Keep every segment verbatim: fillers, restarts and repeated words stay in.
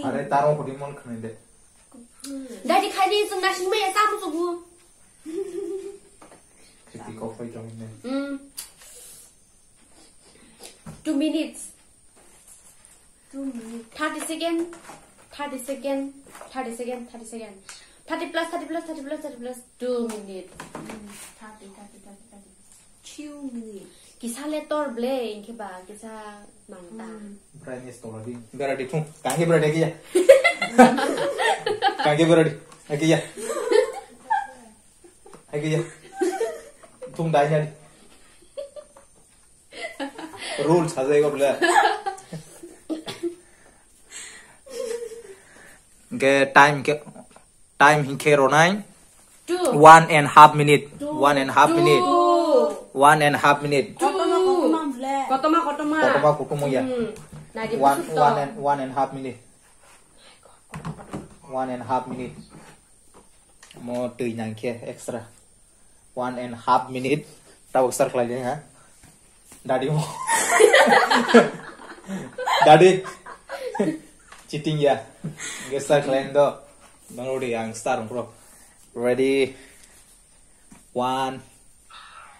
Are taro kodi mon khne de. Dadi khai di, chwng naising maya, cham sugu. Khiti kok pai tong ne. Hmm. Two minutes. Two minutes. Thirty second. Thirty second. Thirty second. Thirty second. Thirty plus, thirty plus, thirty plus, thirty plus. Two minutes. Hmm. Thirty, thirty, thirty, thirty. Two minutes. Kisa le tor ble, inkhe ba, kisa mangta. Hmm. Brightness tola di. Beradi thung. Kangke beradi kiya. Kangke beradi. Akiya. Akiya. Thung dai nani. Rule sajai go bole. Ke time ke, time hinkhe ronai. Two. One and half minute. Two. One and half minute. Two. One and half minute. Two. Kotoma, kotoma, ble. Kotoma, kotoma. Kotoma kutumo ya. Hmm. Nadi one, busuk to. One and, one and half minute. One and half minute. Mo twi nangkhe extra. One and half minute. Tabuk start khlai ha. Dadi mo. Dadi. Cheating ya. Ge start khlai do. Nang rodi ang start bro. Ready. One,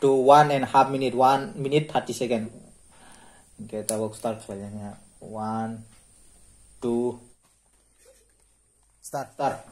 two, one and half minute. One minute thirty second. Ge tabuk start khlai ha. One, two, Start, start.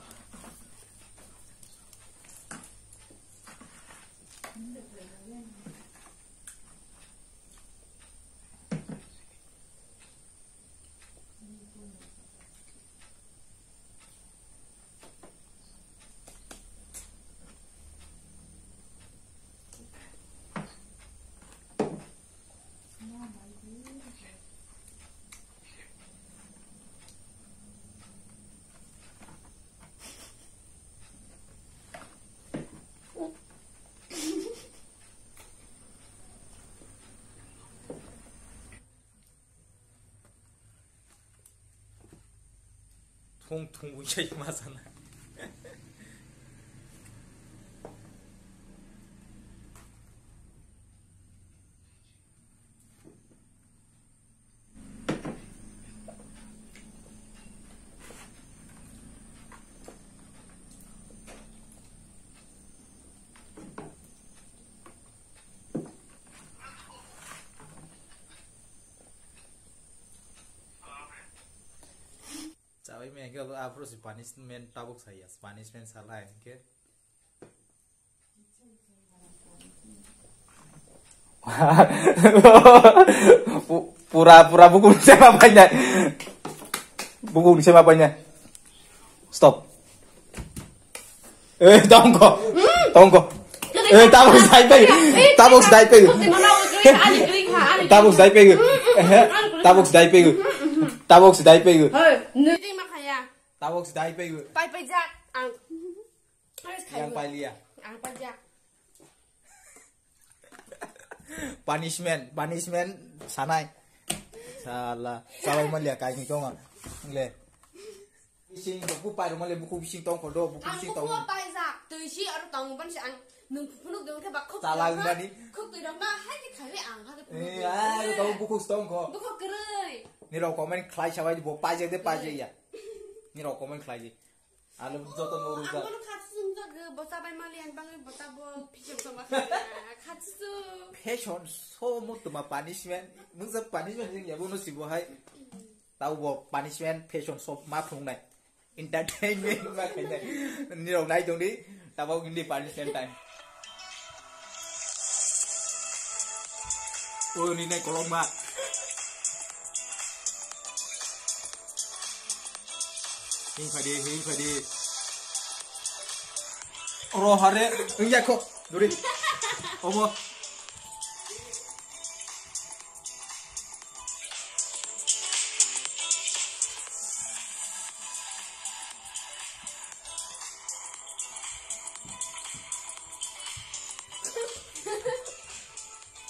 Thung thung buisai ma sana. Chawi me ke aphuru si punishment tabuk saya, punishment salai ke. Pu-, pura, pura buku ni sema paina. Buku ni sema paina. Stop. Eh, tongko. Tongko. Eh, tabuk sdai pe. Tabuk sdai pe. Tabuk sdai pe. Eh, tabuk sdai pe. Tabuk sdai pe. Tabuk sdai pe. Pai pai jak. Ang. Yang pailia. Ang pajak. Punishment, punishment sanai. Sala, sala malia kai ni tonga. Le. Bising buku pai rumah le buku bising tong kodo, buku bising tong. Ang buku paijak, tui si aro tong ban si ang nung phunuk dong ke bak khuk. Sala tui rong ma, umbani. Khuk tui rong ma, hai ke khai ang ha ke phunuk. Eh, ai, tong buku stong ko. Buku kerei. Ni rok comment khlai sabai bo paijak de paijak ya. Ni rok comment khlai di. Alo joto no rujak. Ang bono khatsu sumjak, bo chabai mali ang bangwi bo tabo phisong tongma khatsu. Fashion show mo tuma punishment, mungsa punishment jeng yabo no sibo hai. Tau bo punishment fashion show ma phungnai. Entertainment ma khainai. Nirok nai tongdi, tabo hindi punishment time. O ni nai kolokma. Hing phadi, hing phadi. Oro hare, hing yakho, duri. Omo.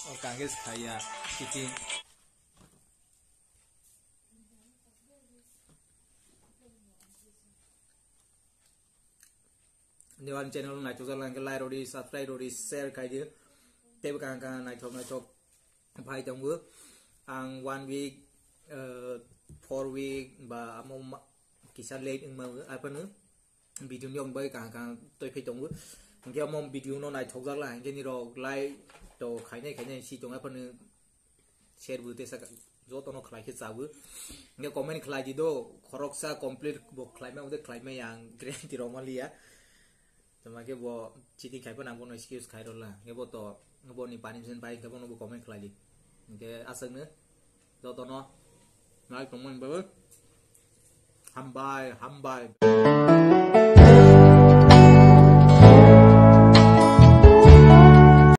O kangke saya kiting. Niwan channel naithok jala hwnkhe like rodi, subscribe rodi, share khaidi. Teibo kaham kaham naithok naithok phai tongo. Ang one week, eh, four week ba amo ma-, kisa late wngma aphano video ni yong bai kaham kaham toi phai tongo. Hingke omo video no naithokjak la, hingke nirok like to khainai khainai si tongo aphano share bo tesa jotono khlai khe chabu. Hingke comment khlai di do, khoroksa complete bo khlaima ode khlaima yang guarantee rok maliya. Tama khe bo cheating khai phano ang bono excuse khai rwla. Hingke bo to, bo ni punishment bai hingke bono bo comment khlai di. Hingke aswkno jotono nai tongmani bagwi hambai, hambai.